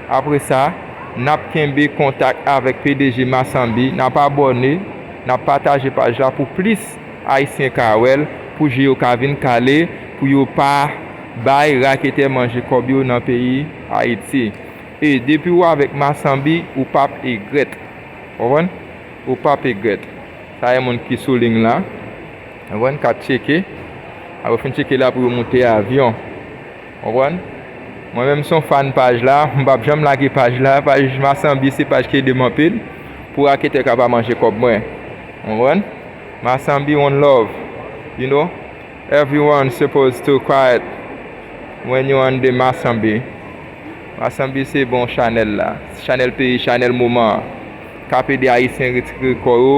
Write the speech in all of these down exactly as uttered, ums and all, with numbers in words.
Apre sa, n ap kenbe kontak avèk P D G Masanbi, n ap abòne, n ap pataje paj la pou plis Ayisyen ka wè l, pou je yo ka vin kale, pou yo pa bay raketè manje kòb yo nan peyi Ayiti. E depi w avèk Masanbi, ou p ap egrèt. Konprann? Ou p ap egrèt. Sa e moun ki sou liy la. Konprann? K ap tcheke. Apre fin tcheke la pou yo moute avyon. Konprann? Mwen menm se yon fan paj la, m p ap janm lage paj la, paj Masanbi se paj ki ede m anpil pou raketè ka pa manje kòb mwen. Konprann? Masanbi one love, you know? Everyone supposed to quiet when you on the Masanbi. Masanbi se bon chanèl la, chanèl peyi, chanèl moman an, k ap ede Ayisyen retire kò yo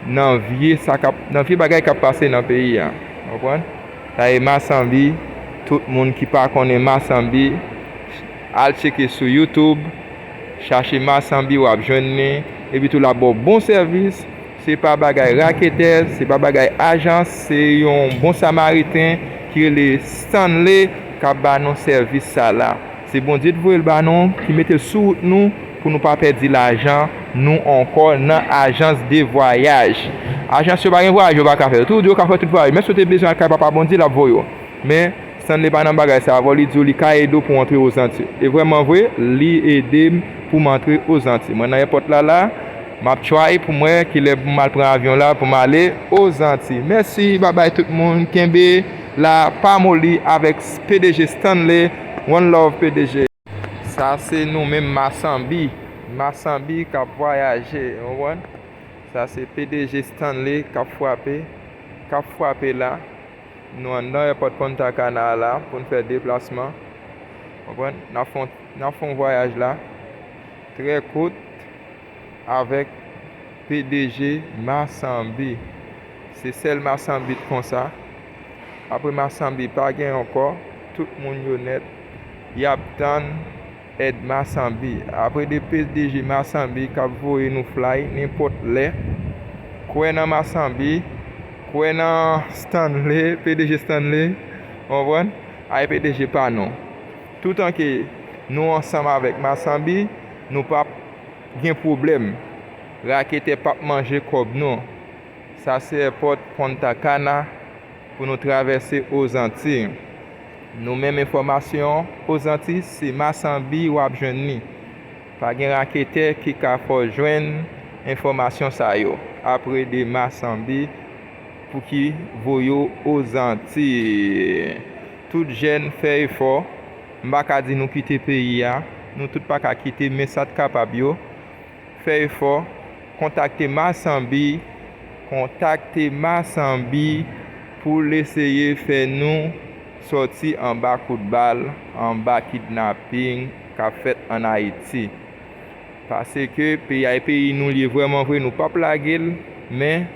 nan vye sa k ap, nan vye bagay k ap pase nan peyi a. Konprann? Sa e Masanbi, tout moun ki pa konnen Masanbi, al tcheke sou YouTube, chache Masanbi, w ap jwenn li, epi tou l ap ba w bon sèvis. Se pa bagay raketè, se pa bagay ajans, se yon bon samariten ki rele Stanley k ap ba nou sèvis sa la. Se Bondye t voye l ba nou, ki mete l sou wout nou, pou nou pa pèdi lajan nou ankò nan ajans de vwayaj. Ajans yo pa gen vwayaj yo pa ka fè. Tou di yo ka fè tout vwayaj, men si w te bezwen al kay Papa Bondye, l ap voye w. Men, Stanley pa nan bagay sa, avè w li di w li ka ede w pou w antre Ozanti. E vrèman vre, li ede m pou m antre Ozanti. Mwen nan èpòt la la, m ap try pou m wè kilè pou m al pran avyon la pou m ale Ozanti. Mèsi, babay tout moun, kenbe la, pa moli avèk P D G Stanley, one love P D G. Sa se nou menm Masanbi, Masanbi k ap vwayaje, w konprann? Sa se P D G Stanley k ap frape, k ap frape la. Nou anndan èpòt Punta Cana a la pou n fè deplasman. Konprann? N ap fè yon, n ap fè yon vwayaj la trè kout avèk P D G Masanbi. Se sèl Masanbi t konsa. Apre Masanbi pa gen ankò, tout moun yo nèt, y ap tann èd Masanbi. Apre de P D G Masanbi k ap voye nou fly nenpòt lè. Kwè nan Masanbi, kwè nan Stanley, P D G Stanley, w konprann? Ay P D G pa nou. Toutan ke nou ansanm avèk Masanbi, nou p ap gen pwoblèm. Raketè p ap manje kòb nou. Sa se èpòt Punta Cana pou nou travèse Ozanti. Nou menm enfòmasyon Ozanti, se Masanbi w ap jwenn li. Pa gen raketè ki ka fè w jwenn enfòmasyon sa yo. Apre de Masanbi pou ki voye w Ozanti. Tout jèn fè efò. M pa ka di nou kite peyi a. Nou tout pa ka kite, men sa t kapab yo. Fè efò, kontakte Masanbi, kontakte Masanbi pou l eseye fè nou sòti anba kout bal, anba kidnaping k ap fèt ann Ayiti. Paske peyi a e peyi nou l ye vrèman vre, nou p ap lage l, men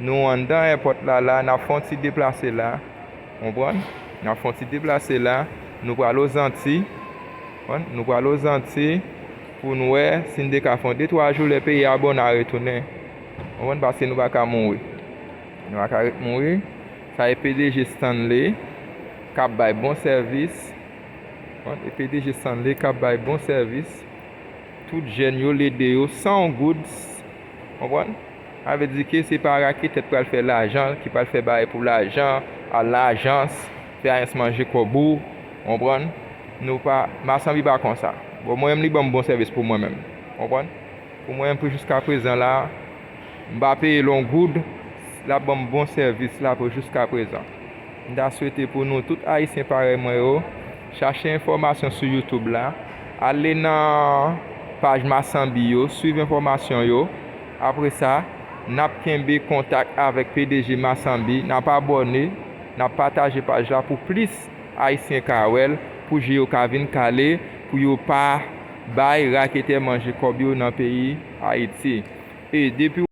nou anndan èpòt la la, n ap fè yon ti deplase la. Konprann? N ap fè yon ti deplase la. Nou pral Ozanti. Konprann? Nou pral Ozanti pou n wè si n te ka fè yon de twa jou lè peyi a bon n a retounen. Konprann? Paske nou pa ka mouri. Nou pa ka ret mouri. Sa e P D G Stanley k ap bay bon sèvis. Konprann? E P D G Stanley k ap bay bon sèvis. Tout jèn yo, l ede yo san yon goud. Konprann? Sa vle di ke se pa raketè k pral fè lajan, ki pral fè bagay pou lajan, al nan ajans, fè ajans manje kòb ou, konprann? Nou pa, Masanbi pa konsa. Bon, mwen menm li ban m bon sèvis pou mwen menm, konprann? Pou mwen menm pou jiska prezan la, m pa peye l yon goud, l ap ban m bon sèvis la pou jiska prezan. M ta swete pou nou tout Ayisyen parèy mwen yo, chache enfòmasyon sou YouTube la, ale nan paj Masanbi yo, swiv enfòmasyon yo. Apre sa, n ap kenbe kontak avèk P D G Masanbi, n ap abòne, n ap pataje paj la pou plis Ayisyen ka wè l, pou je yo ka vin kale, pou yo pa bay raketè manje kòb yo nan peyi Ayiti. E depi